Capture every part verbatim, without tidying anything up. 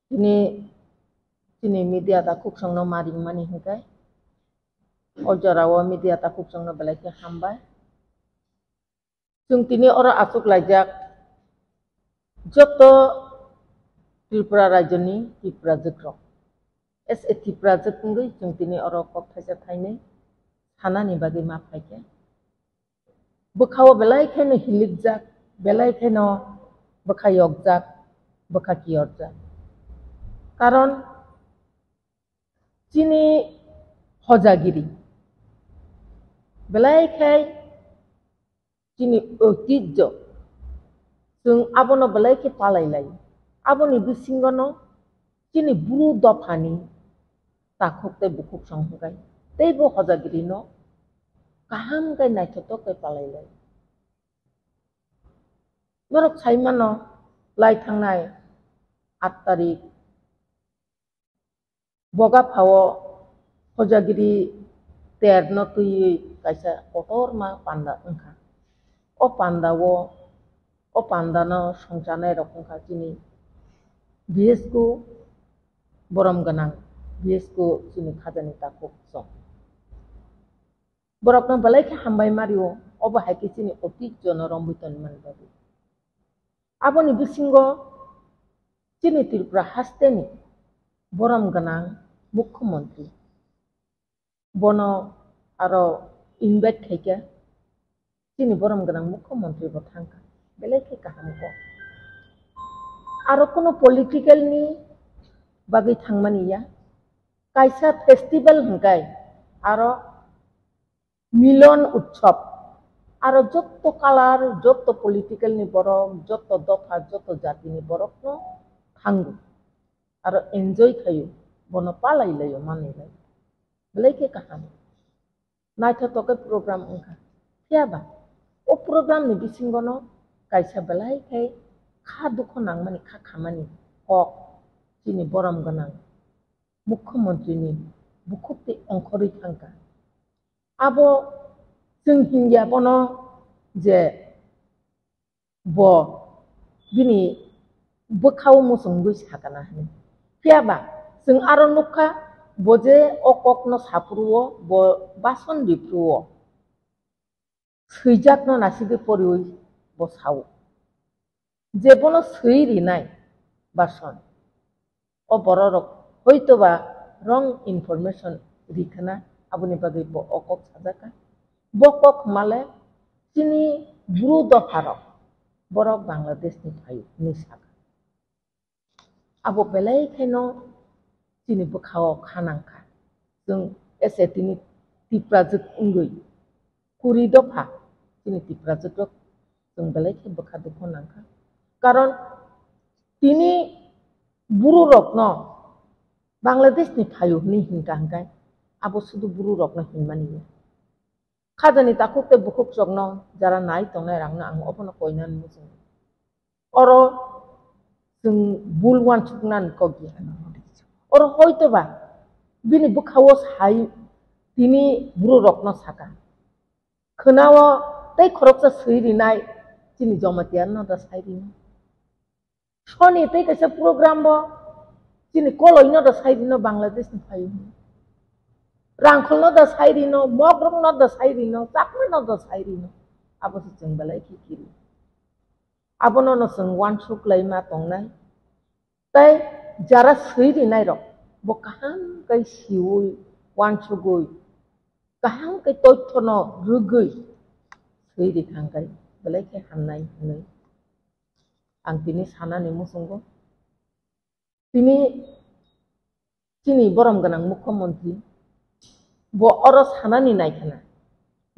Tini chini media takhuk songno ma ringmani hinkhe, o jorao media takhuk songno belai khe hambai. Chwng tini oro achuk laijak joto Tripura rajyoni Tiprajwk rok. As a Tiprajwk wngwi chwng tini oro kok thaisa thainwi sanani bagwi ma phaikha. Bwkhao belai kheno hilikjak, belai kheno bwkha yokjak, bwkha kiyorjak. Karon chini hojagiri belai khai chini oitijjo, chwng abono belai khe palai lai. Aboni bisingono chini bru dophani takhuk tei bukhuk song hwnkhe teibo hojagirino kaham khe naithotok khe palai lai. Norok sai mano, lai thangnai aat tarik Boga phao hojagiri terno twiwi kaisa kotorma panda wngkha. O pandao, o pandano songchanai rok wngkha chini B S K borom gwnang, B S K chini khajani takhuk song. Borokno belai khe hambai mario, obo hai khe chini oitijjono romwi tongmani bagwi. Aboni bisingo chini Tripura hasteni borom gwnang mukhyamantri, bono aro invite khaikha, chini borom gwnang mukhyamantri bo thangkha, belai khe kaham kok. Aro kuno political ni bagwi thangmani ya, kaisa festival hwnkhe aro Milon Utsav, aro jotto color, jotto political ni borok, jotto dopha, jotto jati ni borok no thango, aro enjoy khaio, bono palai laio, manwi laio, belai khe kaham. Naithotok khe program wngkha. Phiya ba, o program ni bisingo no kaisa belai khe kha dukho nangmani, kha khamani kok chini borom gwnang mukhyamantri ni bukhuk tei ongkhorwi thangkha. Abo chwng hinya bono je bo bini bwkhao muchungwi sakana hwnwi. Phiya ba chwng aro nukha, bo je o kokno saphuru-o, bo bason riphuru-o, swijakno naisingwi poriwi bo sao. Je bono swi rinai bason, o bororok hoitoba wrong information rikhana, aboni bagwi bo o kok sajakha. Bo kok hwnmale chini bru dopharok, borok Bangladesh ni phaio hwnwi sakha. Abo belai kheno chini bwkhao kha nangkha. Chwng ese tini Tiprajwk wngwi kuri dopha chini Tiprajwk rok chwng belai khe bwkha dukho nangkha. Karon tini buru rokno Bangladesh ni phaio hwnwi hinkha hwnkhe abo sudu buru rokno hinmani ya. Khajani takhuk tei bukhuk chokno jara nai tongnai rangno ang obono koinani muchungo. Oro chwng bul uansuknani kok ya. Oro hoitoba bini bwkhao sai tini buru rokno saka. Khwnao tei khoroksa swi rinai chini Jamatia no da sai rino. Soni tei kaisa program bo chini koloi no da sai rino Bangladesh ni phaio. Rangkhol no da sai rino, Mogrok no da sai rino, Chakma no da sai rino. Abo se chwng belai khe kiri. Abono no chwng uansuk lai ma tongnai. Tei jara swi rinai rok bo kaham kai siwi uansugwi, kaham kai toithono rwgwi swi rikha hwnkhe belai khe hamnai hwnwi ang tini sanani muchungo. Tini chini borom gwnang mukhyamantri bo oro sanani naikhana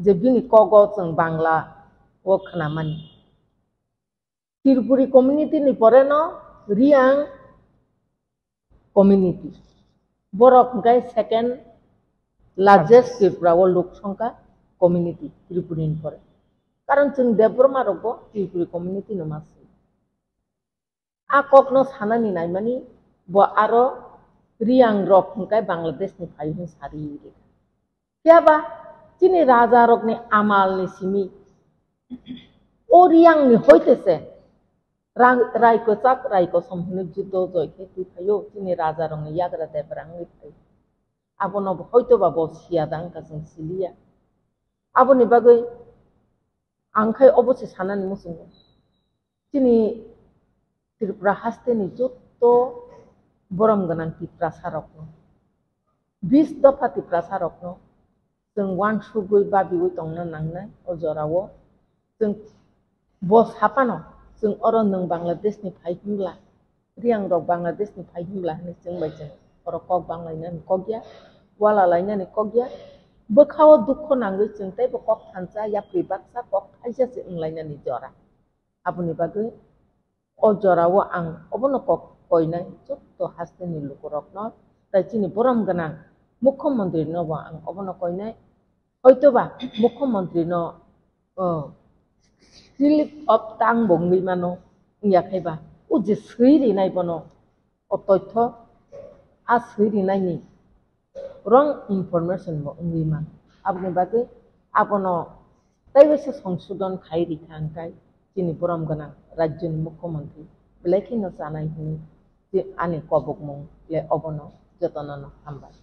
je bini kogo chwng Bangla o khnamani. Tripuri community ni pore no Riang community. Borok hwnkhe second largest Tripura o lok songkha community Tripuri ni pore. Karon chwng Debbarma rok bo Tripuri community no ma swi. A kok no sanani naimani bo aro Riang rok hwnkhe Bangladesh ni phai hwn sari rikha. Phiya ba chini raja rokni amal ni simi o Riang ni hoite se Rang-, rai kwchak, rai kosom hwnwi juddo joi khe twi phaio, chini raja rokni yagra debra wngwi phaio. Abono bo hoito ba bo siya da wngkha, chwng siliya. Aboni bagwi ang khai obo se sanani muchungo. Chini Tripura hasteni jotto borom gwnang Tiprasa rokno, bis dopha Tiprasa rokno chwng uansugwi babiwi tongna nangnai o jorao. Chwng bo saphano, chwng oro nwng Bangladeshni phai hwnbla, Riyang rok Bangladeshni phai hwnbla hwnwi chwng bai chwng oro kok banglainani kok ya, uala lainani kok ya. Bwkhao dukho nangwi chwng teibo kok thansa, yapri baksa, kok thaisa se wnglainani jora. Aboni bagwi o jorao ang obono kok koinai jotto hasteni lukurokno, tai chini borom gwnang mukhyamantri no bo ang obono koinai. Hoitoba mukhyamantri no, oh, slip of tongue bo wngwi mano, wngya khaiba o je swi rinai bono o toitho a swi rinaini wrong information bo wngwi mano. Aboni bagwi abono teibo se songsodon khai rikha hwnkhai chini borom gwnang rajyoni mukhyamantri belai kheno chanai hwnwi je ani kobokmung le obono jotono no hambai.